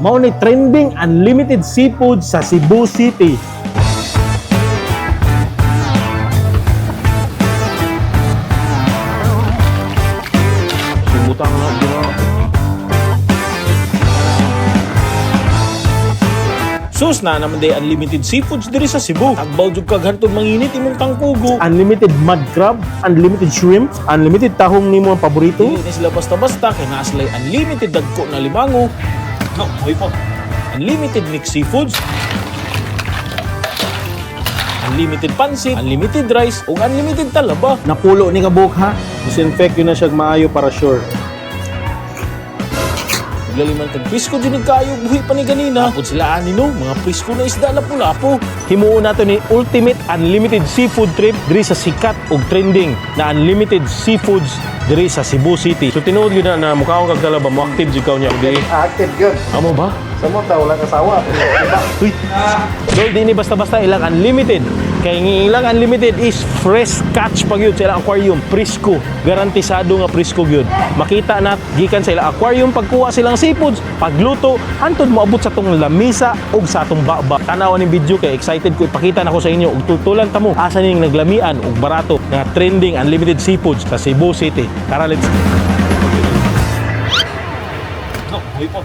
Mao ni trending unlimited seafood sa Cebu City. Butang na gina. Sus na naman day unlimited seafoods diri sa Cebu. Tagbaw jud kag hantod manginit imong tangkugo. Unlimited mud crab, unlimited shrimp, unlimited tahong nimo ang paborito. Dili ni sila basta-basta kay naa sila'y unlimited dagko na limango. No, hoy po. Unlimited mixed seafoods, unlimited pansit, unlimited rice, ug unlimited talaba. Napulo ni kabuk ha. Disinfect yun na siya maayo para sure. Naglaliman kag presko jud ni kaayo buhi pa ni ganina. Apod sila ani no, mga presko na isda lapu-lapo. Himuon nato ni ultimate unlimited seafood trip diri sa sikat ug trending na unlimited seafoods diri sa Cebu City. So tinuod gyud na na mukhaon kag talaba mo active jud ka niya di. Active yun. Amo ba? Sa mo ta, wala kasawa. Diba? Uy. Dol di ni basta-basta ilang unlimited. Kay ng ilang unlimited is fresh catch pag yun sa ilang aquarium, presko, garantisado nga presko gyud. Makita na gikan sa ilang aquarium pagkuha silang seafoods, pagluto, hantod moabot sa tong lamisa ug sa atong baba. Tanawa ning video kay excited ko ipakita nako sa inyo ug tutulan ta mo asa ning naglamian ug barato nga trending unlimited seafoods sa Cebu City. Tara, let's go. Uy po.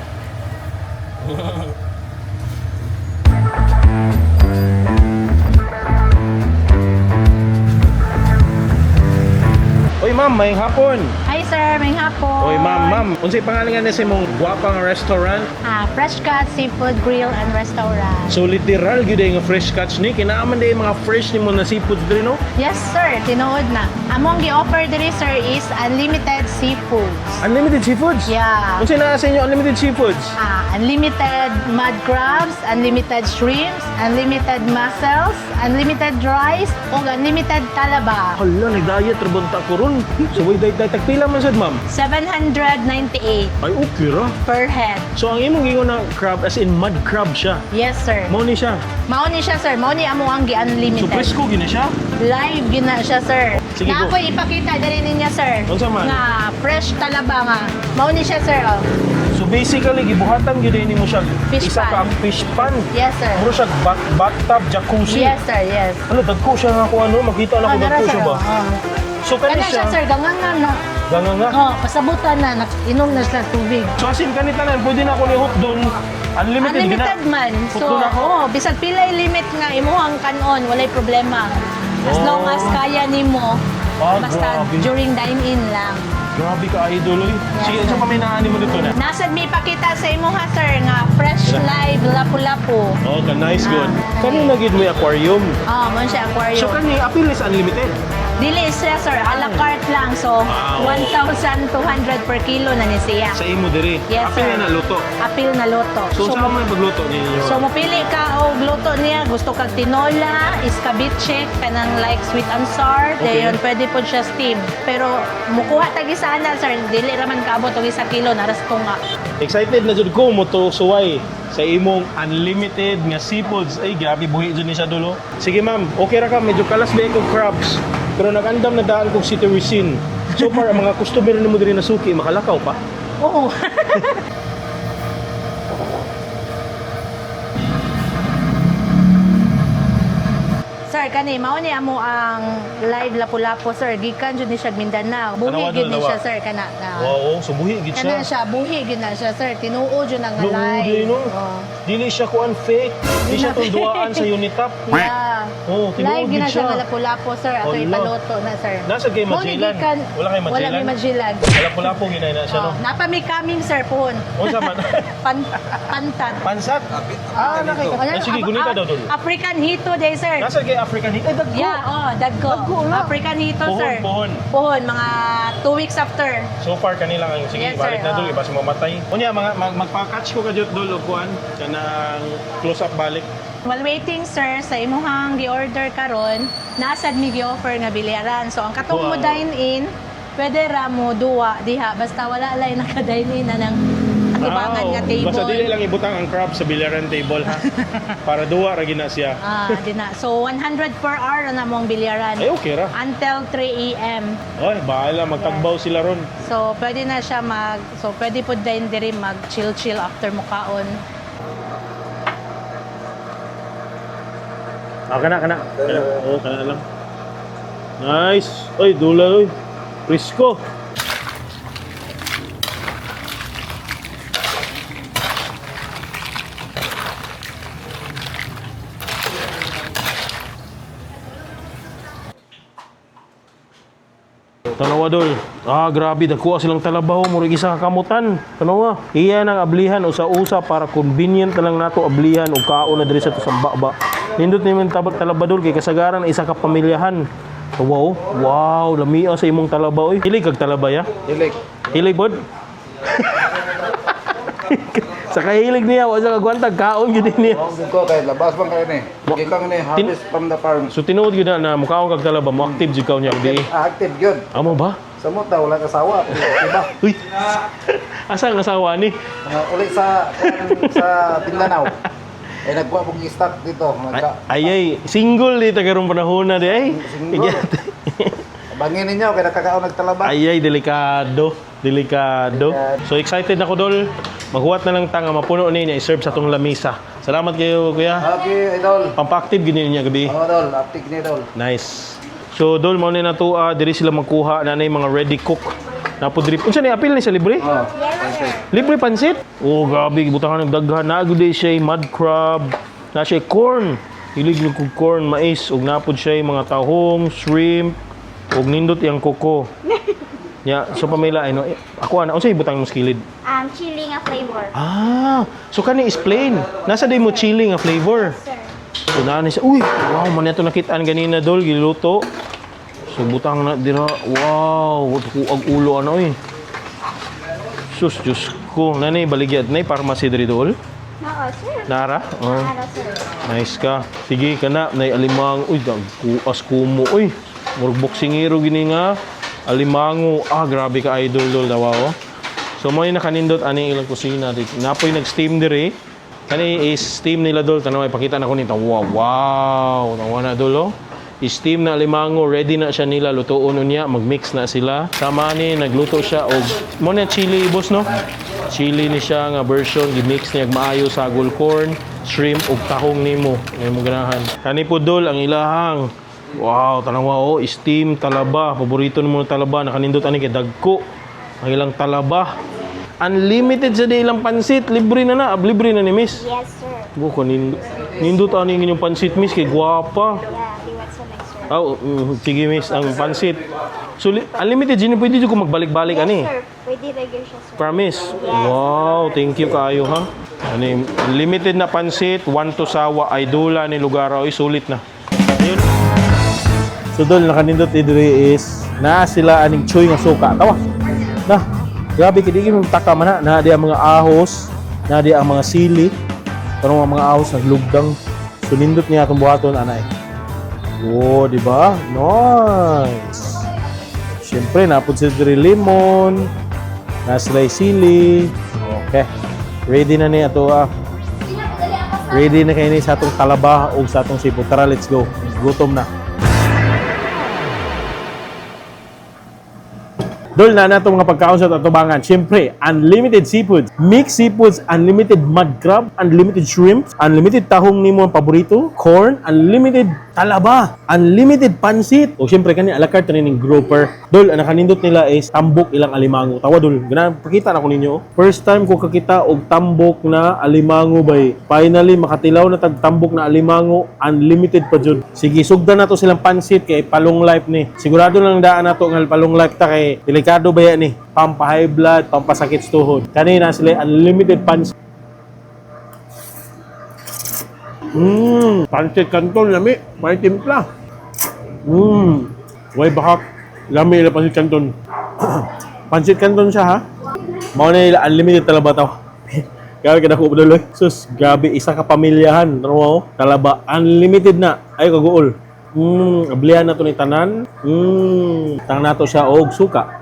Oy ma'am, may hapon. Hi sir, may hapon. Oy ma'am, ma'am, unsay pangalan nga ni sa imong gwapang restaurant? Ah, Fresh Cut Seafood Grill and Restaurant. So literal gyud ay nga fresh catch ni kinaaman day mga fresh nimo na seafoods diri no? Yes sir, tinuod na. Among gi-offer diri sir is unlimited seafoods. Unlimited seafoods? Yeah. Unsay naa sa inyo unlimited seafoods? Ah, unlimited mud crabs, unlimited shrimps, unlimited mussels, unlimited rice, ug unlimited talaba. Hala, nag-diet ra banta ko ron. So way diet diet pila man sad ma'am? 798 Ay okay ra. per head. So ang imong gingon na crab as in mud crab siya. Yes sir. Mao ni siya. Mao ni siya sir, mao ni amo ang So gi-unlimited. presko gyud na siya. Live gina siya, sir. Sige, na go. ako'y ipakita diri niya, sir. Unsa man? Nga fresh talaba nga. Mao ni siya, sir. Oh. So basically gibuhatan gyud nimo siya Fish isa ka pan. fish pan. Yes, sir. Muro siya bathtub jacuzzi. Yes, sir. Yes. Ano dagko siya nga kung ano makita na Oh, ko dara, dagko sir. siya ba. Oh, oh. So kani Kana siya, sir. Gangan nga na. Ganga nga. Oh, pasabutan na. Inom na siya tubig. So as in kanita na pwede na ako ni hook doon. Unlimited, Unlimited gina. man. So, Hook doon ako. oh, bisag pilay limit nga imuhang kanon, walay problema. As Oh. long as kaya nimo, Ah, basta grabe. during dine-in lang. Grabe ka idol oy. Sige, Yes, unsa sir. pa may naani mo dito na? Nasad may ipakita sa imuha, sir, nga fresh live lapu-lapu. Okay, nice good. Ah. Kani na gid mo yung aquarium. Oh, mo siya aquarium. So kani apil is unlimited. Dili siya sir, a la carte lang. So, Wow. 1,200 per kilo na ni siya. Sa imo diri. Yes, apil sir. na luto. Apil na luto. So, unsa man pagluto ninyo? So, mopili ka og luto niya, gusto kag tinola, iskabiche, kanang like sweet and sour, Okay. dayon pwede po siya steam. Pero mukuha tag isa na sir, dili ra man kaabot og 1 kilo naras ko nga. Excited na jud ko mo to suway sa imong unlimited nga seafoods. Ay, grabe buhi jud ni siya dulo. Sige ma'am, okay ra ka medyo kalas ba kog crabs. Pero nag-andam na daan kog citizen. So far ang mga customer nimo diri na suki makalakaw pa. Oo. Sir, kani mao ni amo ang live lapu-lapu sir. Gikan jud ni siya Mindanao. Buhi Tanawa, gyud ni dalawa. siya sir kana. Na. Wow, so buhi gid Kana siya. siya buhi gyud na siya sir. Tinuo jud na nga Luo live. di, no? Oh. Dili siya kuan fake. Di siya tong duaan sa Unitap. Yeah. Oh, tinuod Live gid gyud na siya siya. nga lapu-lapu sir. Ato Hala. ipaluto na sir. Nasa kay Mao ni Magellan? gikan- Wala kay Wala Magellan? may Magellan. Lapu-lapu ginay na siya no. Oh, napa may coming sir pohon. Unsa man? Pantat. Pansat? Ah, nakay. Wala, Ay, sige, gunita daw dul. African hito day sir. Nasa kay African Heat. Ay, dagko. Yeah, oh, dagko. Dagko na. African hito, Puhon, sir. puhon. Puhon, mga 2 weeks after. So far kanila ang sige Yes, balik sir, na dul oh. iba si mamatay. Unya mga magpa-catch ko kadyot dul og kuan kanang close up balik. While waiting, sir, sa imuhang gi-order karon, nasad mi gi-offer nga bilyaran. So, ang katong mo Wow. dine-in, pwede ra mo duwa diha. Basta wala lay naka-dine in na nang atubangan nga table. Basta dili lang ibutang ang crab sa bilyaran table ha. Para duwa ra gina siya. Ah, di na. So 100 per hour na mong bilyaran. Ay, okay ra. Until 3 a.m. Oy, bahala magtagbaw sila ron. So pwede na siya mag so pwede po din diri mag chill chill after mukaon. Ah, kana kana. Kana. Oo, kana lang. Nice. Oy, dula oy. Presko. Tanawa dol. Ah, grabe dagko silang talabaho murag isa ka kamutan. Tanawa. Iya nang ablihan usa-usa para convenient na lang nato ablihan og kaon na diri sa to sa baba. Nindot ni man tabag talaba dol kay kasagaran isa ka pamilyahan. Wow, wow, lamia sa imong talaba oy. Hilig kag talaba ya? Hilig. Hilig bod? Sa kahilig niya, wa sa kagwantag kaon gyud niya. Ang ko kay labas man kayo ni. Gikan ni harvest from the farm. So tinuod gyud na mukaon kag talaba, mo active jud ka niya di. Ah, active gyud. Amo ba? Samot daw wala kasawa. Diba? Uy. Asa ang asawa ni? Mga uli sa sa Mindanao. Eh nagkuha pong stock dito. Ay, Nagka, ay, ay, single di taga rong panahon na di ay. Single. Bangin ninyo kay nakakaon nagtalaba. Ay ay, delikado, delikado. So excited na ko dol. Maghuwat na lang ta nga mapuno ni niya i-serve sa tong lamisa. Salamat kayo kuya. Okay, idol. Pampactive gyud niya gabi. Oh, idol, active ni idol. Nice. So dol mao ni natua diri sila magkuha na nay mga ready cook. Napo diri. Unsa ni apil ni sa libre? Oh. Libre pansit? Oh, grabe butangan ng daghan na gud siya mud crab, na siya corn. Hilig lang kog corn, mais ug napod siya mga tahong, shrimp, ug nindot iyang koko. Ya, so pamela ay no. Ako ana unsay ibutang mo sa kilid? Chili nga flavor. Ah, so kani is plain. Nasa day mo chili nga flavor. Sir. So naa ni siya. Uy, wow, man ato nakitaan ganina dol giluto. So butang na dira. Wow, ag ulo ano eh. Sus, Diyos ko. Nanay, baligyad na pharmacy diri dol. Oo, sir. Nara? Oh. Ara, sir. Nice ka. Sige ka na, nay alimang. Uy, dagkuas kumo. Uy, murag boksingero gini nga. Alimango. Ah, grabe ka idol dol daw oh. So mo yung nakanindot ani ilang kusina dito. Napoy nag-steam dire. Kani is steam nila dol. Tanaw ipakita na ko nito. Wow, wow. Tawa na dol oh. Steam na alimango, ready na siya nila lutuon niya, magmix na sila. Sama ni nagluto siya og mo na chili boss no. Chili ni siya nga version gimix niya maayo sa corn, shrimp ug tahong nimo nga imong ganahan. Kani po dol ang ilahang. Wow, tanawa oh, steam talaba, paborito nimo na talaba nakanindot ani kay dagko. Ang ilang talaba. Unlimited sa di ilang pansit, libre na na, libre na ni miss. Yes, sir. Buko nindot. Nindot ani ang inyong pansit miss kay gwapa. Yeah, we want some extra. Oh, sige miss, ang pansit. So, unlimited, yun pwede dyan ko magbalik-balik, Yes, ani. sir. Pwede lagyan siya, sir. Promise. Wow, thank you kaayo ha. Ano yung limited na pansit, one to sawa, ay dula ni lugar, oy, sulit na. Ayun. So dol nakanindot idiri is na sila aning chuy nga suka. Tawa. Na. Grabe kay di mo taka man na, na di ang mga ahos, na di ang mga sili. Pero ang mga ahos naglugdang. So nindot niya atong buhaton anay. Oh, di ba? Nice. Siyempre, napod sila diri lemon, na sila sili. Okay. Ready na ni ato ah. Ready na kayo ni sa atong talaba o sa atong sipon. Tara, let's go. Gutom na. Dol na nato mga pagkaon sa tatubangan. Siyempre, unlimited seafoods, mixed seafoods, unlimited mud crab, unlimited shrimp, unlimited tahong nimo ang paborito, corn, unlimited talaba, unlimited pansit. O siyempre kani ala carte ning grouper. Dol, ang nakanindot nila is tambok ilang alimango. Tawa dol, gana pakita na ko ninyo. Oh. First time ko kakita og tambok na alimango bay. Finally makatilaw na tag tambok na alimango, unlimited pa jud. Sige, sugdan nato silang pansit kay palong life ni. Sigurado lang daan nato nga palong life ta kay delikado ba yan ni. Pampa high blood, pampasakit sa tuhod. Kanina sila unlimited pansit. Pansit canton lami, may timpla. Way baka lami ila pansit canton. Pansit canton siya ha. Mao na ila unlimited talaba taw. Grabe ka dako duloy. Sus, grabe isa ka pamilyahan, no? Talaba unlimited na. Ay kaguol. Ablihan na to ni tanan. Tang nato siya og suka.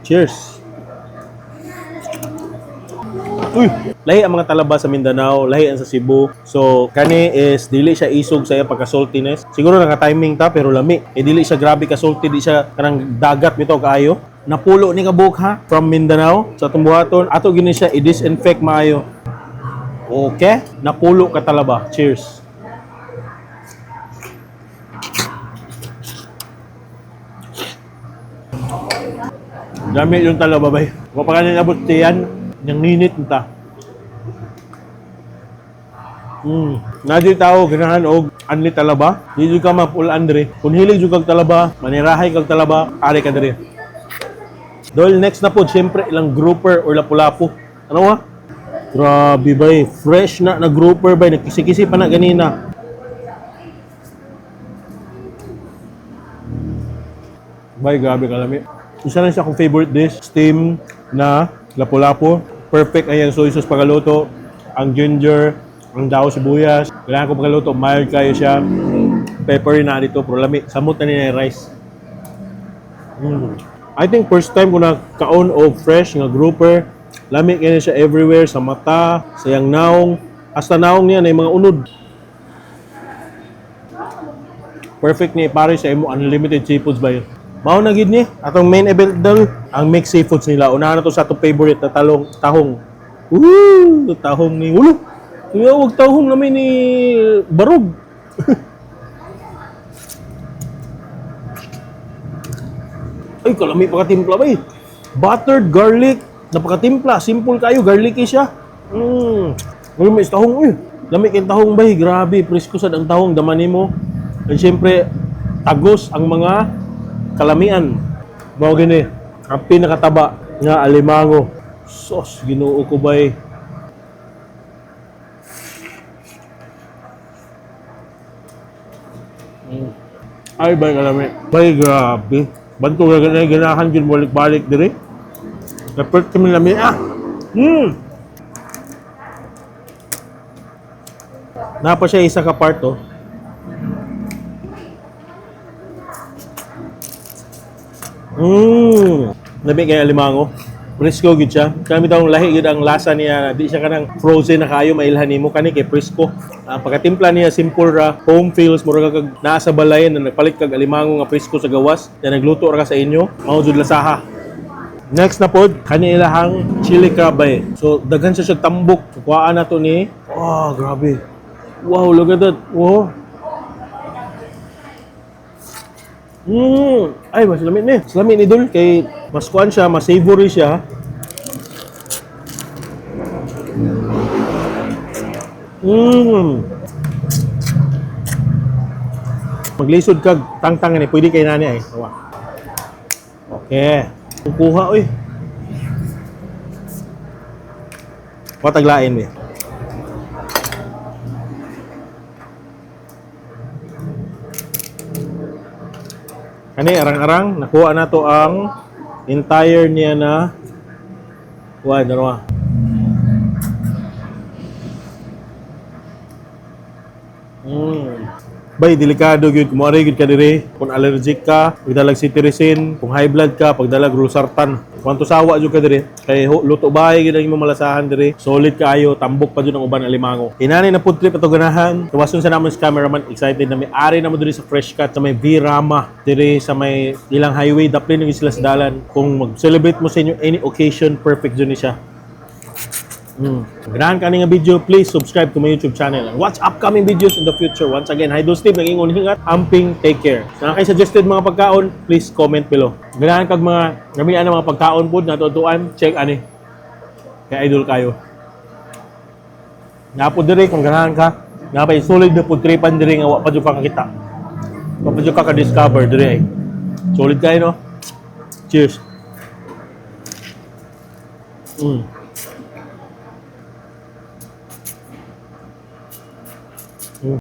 Cheers! Uy, lahi ang mga talaba sa Mindanao, lahi ang sa Cebu. So, kani is dili siya isog sa iya pagka-saltiness. Siguro naka-timing ta pero lami. Eh dili siya grabe ka salty, di siya kanang dagat bitaw kaayo. Napulo ni kabuok ha from Mindanao sa atong buhaton. Ato gini siya i-disinfect maayo. Okay, napulo ka talaba. Cheers. Dami yung talaba bay. Wa pa kanin abot tiyan, nang ninit ta. Nadi tao ganahan og anli talaba. Di jud ka mapul-an diri. Kung hilig jud kag talaba, manirahay kag talaba, ari ka diri. Dol next na po, syempre ilang grouper or lapu-lapu. Ano wa? Grabe bay, fresh na na grouper bay, nagkisi-kisi pa na ganina. Bay, grabe kalami. Isa lang siya akong favorite dish, steam na lapu-lapu. Perfect ang soy sauce pagkaluto, ang ginger, ang daw sibuyas. Kailangan ko pagkaluto, mild kayo siya. Peppery na dito, pero lami. Samot na niya yung rice. I think first time ko na kaon og fresh nga grouper. Lami kaya siya everywhere sa mata, sa iyang naong. Hasta naong niya na yung mga unod. Perfect ni pare sa imo unlimited seafoods ba yun. Mao na gid ni atong main event dol ang mixed seafoods nila. Unahan na to sa atong favorite na talong tahong. Woo! Tahong ni ulo. Kuya, wag tahong namin ni barog. Ay, kalami pakatimpla ba eh. Buttered garlic, napakatimpla. Simple kayo, garlicky siya. Uy, may tahong, uy. Lami kay tahong bay, grabe. Presko sad ang tahong, daman nimo. And syempre, tagos ang mga kalamian. Mao gini, ang pinakataba nga alimango. Sos, Ginoo ko bay. Ay, bay kalami. Bay, grabe. Banto ka ganay, ganahan yun balik-balik diri. Napert kami lami. Ah! Napa siya isa ka part, oh. Labi kay alimango. Presko gid siya. Kami taong lahi gid ang lasa niya. Di siya kanang frozen na kayo mailhan nimo kani kay presko. Ang pagkatimpla niya simple ra, home feels mura ka kag naa sa balay na nagpalit kag alimango nga presko sa gawas, na nagluto ra ka sa inyo, mao jud lasaha. Next na pod, kani ilahang chili crab bay. So daghan siya siya tambok. Kuhaan na to ni. Oh, grabe. Wow, look at that. Wow. Ay, mas lamit ni. Mas lamit ni Dol. Kay mas kuan siya, mas savory siya. Maglisod kag tangtang ni, pwede kay nani ay. Tawa. Okay. Kukuha oy. Pataglain ni. Kani arang-arang nakuha na to ang entire niya na kuha dalawa. Bay, delikado gyud kung moari gyud ka diri, kung allergic ka, pagdalag cetirizine, kung high blood ka, pagdalag losartan. Kung sawa jud ka diri, kay luto bahay gyud ang imong malasahan diri. Solid kaayo, tambok pa jud ang uban alimango. Inani na food trip ato ganahan. Tuwason sa namon sa cameraman, excited na may ari na mo diri sa Fresh Cut sa may Virama diri sa may ilang highway daplin ng sila sa dalan. Kung mag-celebrate mo sa inyo any occasion, perfect jud ni siya. Ganahan ka nga video, please subscribe to my YouTube channel and watch upcoming videos in the future. Once again, Idol Steve, nag-ingon hingat, amping, take care. Sa kay suggested mga pagkaon, please comment below. Ganahan kag mga gamian ng mga pagkaon pod natutuan, check ani. Kay Idol kayo. Napo diri kung ganahan ka, napay solid na food tripan diri nga wa pa jud ka kakita. Wa pa jud ka ka-discover diri ay. Solid kayo no. Cheers.